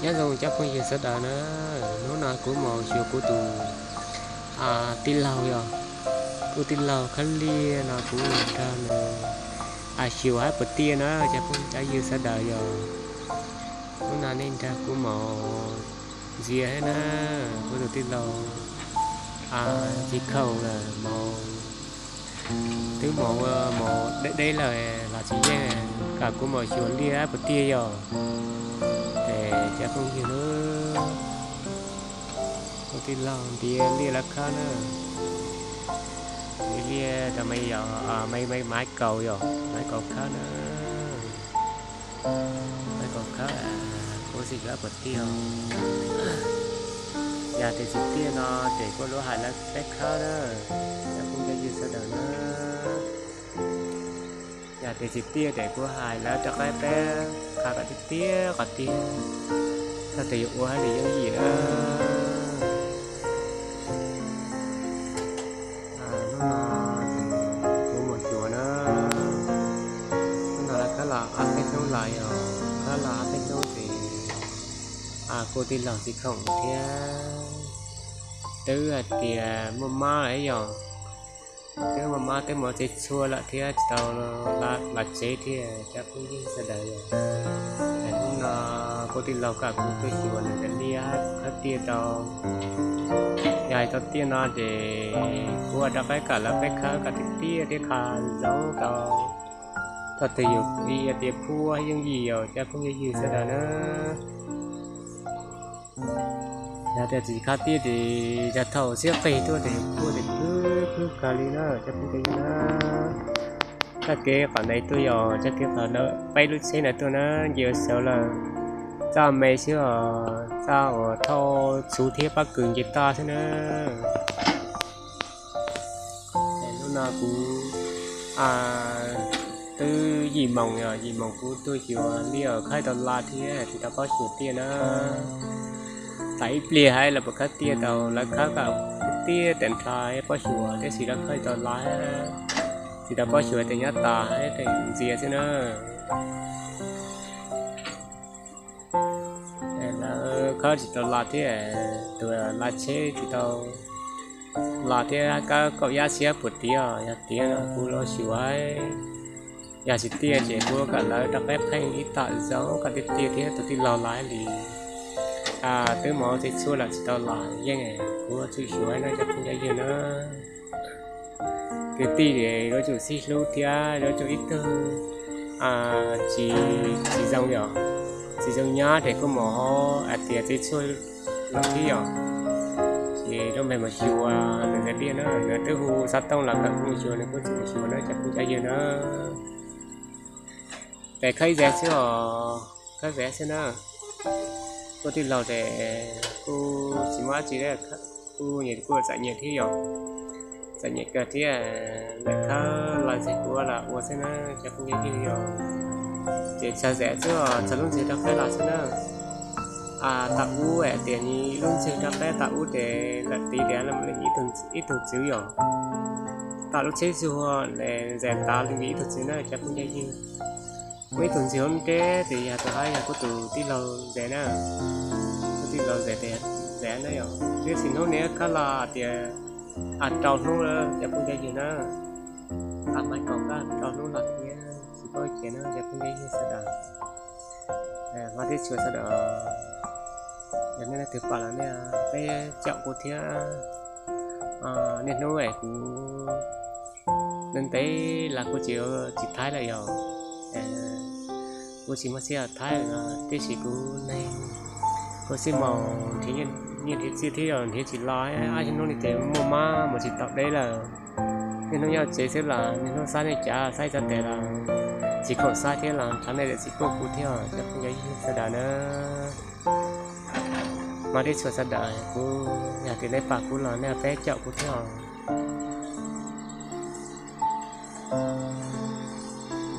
Nyob zoo cov phooj ywg sawv daws na, hnub no kuv mus xyuas kuv tus tij laug yog, kuv tij laug khab liaj no kuv nrog nws xyuas hab puas tiaj na cov phooj cov ywg sawv daws yog. Hnub no nej nrog kuv mus ntxias hab na, kuv tus tij laug tsis khoom lawm, mus twb mus ua mus deb deb lawm los tsis yeej, kom kuv mus xyuas liaj hab puas tiaj yog. Ces cov phooj ywg na, kuv tij laug ntiav liaj lawv khawb na, ntiav liaj rau me, me maiv kaus yog, maiv kaus khawb na, maiv kaus khawb, kuv xyuas hab puas tiaj. Yog tias tsis tiaj no ces kuv lub hais lawv peb khawb na, cov phooj cov ywg sawv daws na. Yog tias tsis tiaj ces kuv hais lawv rov qab peb qhov kom tiaj tiaj qhov tiag, txog tias yuav ua hab li yooj yim na. Hnub no kuv mus xyuas na, hnub no lawv khawb los ob peb hnub los yog, khawb los ob peb hnub ces kuv tij laug tsis khoom thiab, twb hais tias muaj mob lawm yog, twb muaj mob twb mus tsev txhua lawm thiab tsis tau los tsev thiab cov phooj ywg sawv daws yog. Hnub no kuv tij laug kom kuv tuaj xyuas nws cov liaj khawb tiaj rau. Yog hais tau tiaj no ces kuv rov qab kom lawv peb khawb kom tiaj tiaj thiab qhov zoo rau, thaum twg yus ib tias phuaj yooj yim yog cov phooj ywg sawv daws na. Yog tias tsis khawb tiaj ces yog thaum siab qis tuaj ces yus phuaj ces pwb pwb kawg li na cov phooj ywg na. Txoj kev qhov ntawd tuaj yog txoj kev qhov ntawd peb lub tsheb ntawd tuaj na, nce ua saud lawm, txoj me xwb os, txoj uas thauj txhuv thiab pob kws nce toj xwb na. Hnub no kuv twb yim moos, yog yim moos kuv tuaj xyuas liaj khawb tau laj thiab tsis tau paub xyuas tiaj na. Tas ib pliag hais los puas khawb tiaj tau, lawv khawb kom tiaj tes nrho paub xyuas, tiam sis lawv khawb tau laj, tsis tau paub xyuas tes nyob tos tes ntxias xwb na. Lawv khawb tsis tau laj thiab, tus laj tsheb tsis tau laj thiab, khawb kaum yab xiab puas tiav, yog tiav no kuv los xyuas, yog tsis tiaj ces kuv kom lawv rov qab pheej ib tam zoo kom tiaj tiaj thiab tus tij laug laj li. Twb mus tsev txhua lawm tsis tau los yeej, kuv tsum xyuas no cov phooj cov ywg na. Kwv tij yuav tsum sib hlub thiab yuav tsum ib tug tsis, tsis zoo yom, tsis zoo nyob ces kuj mus hais tias tsev txhua los thib yom. Ces lub npe mus xyuas nws ntawd tiag na, nws twb hu xov tooj los kom kuv mus xyuas nws kuj tsis mus xyuas na cov phooj cov ywg na. Tes khawb ib zes xwb os, khawb zes xwb na. Kuv tij laug tes kuj tsis muaj dab tsi, kuj nyiam kuj txom nyem thiab yom, txom nyem kawg thiab, lawv khawb los ntxeg kuv los ua xwb na cov phooj cov ywg yom. Ces txhawv zes xwb os, txhawv lub ntxwg rau qab los xwb na. Tam ub tias nws lub ntxwg rau qab tam ub ces lawm tiv tias ib tug txwv yom. Tam lub tsheb zuag zes tav li ib tug txwv na cov phooj cov ywg. Muaj ib tug ntxwg hauv nreb tes yog tus hab yog kuv tus tij laug zes na, kuv tij laug zes tes zes na yom. Tiam sis hnub no khawb los tias rau hnub lawm cov phooj cov ywg na. Maiv kaus kab rau hnub los thiab tsis paub cia na cov phooj cov ywg sawv daws. Hmov thiab tshua sawv daws, yog nej leej twg pom los nej peb caum kuv thiab. Niaj hnub es kuv ntev ntev los kuv tsis, tsis thaij lawm yog, kuv tsis muaj txiaj thaij lawm no, tiam sis kuv neeg, kuv xij maus nrhiav nyiaj nrhiav txiaj thiab yog nrhiav tsis los, ob hnub no ces muaj mob mus tsis tau deb lawm. Niaj hnub nyob tsev xwb los niaj hnub xav nej cav, xav txog tes los tsis khoom xav thiab los thov nej zam txim pub kuv thiab cov phooj cov ywg sawv daws na. Hmov thiab tshua sawv daws, kuv yog tias nej pom kuv los nej peb caum kuv thiab os.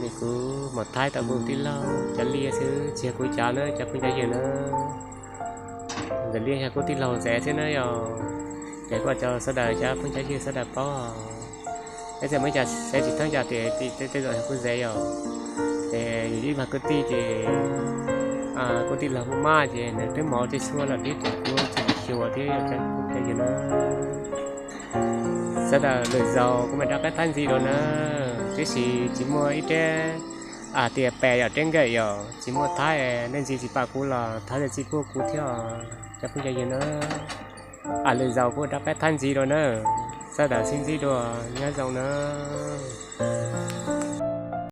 Nws kuv mus thaij tau kuv tij laug cov liaj xwb tsis yog kuv cov na cov phooj cov ywg na. Ntawm liaj yog kuv tij laug zes xwb na yog, ces kuv cov sawv daws cov phooj cov ywg sawv daws paub. Ib txhia muaj ib co xav tsis thoob co tias tej zaum yog kuv zes yog, ces yus ib mag kwv tij ces kuv tij laug Hmoob Mab ces nws twb mov tej tshuaj los twb tus kuv tsis xyuas thiab yog cov yus na. Sawv daws lwm zaus kuv mam rov qab thab ntxiv dua na. Tiam sis tsis muaj ib rab tias pes yom, rab nkawm yom, tsis muaj thab, nej ntxiv tsis pom kuv los thov zam txim pub kuv thiab os cov phooj cov ywg na. Lwm zaus kuv rov qab thab ntxiv dua na. Sawv daws sib ntsib dua, nyob zoo na.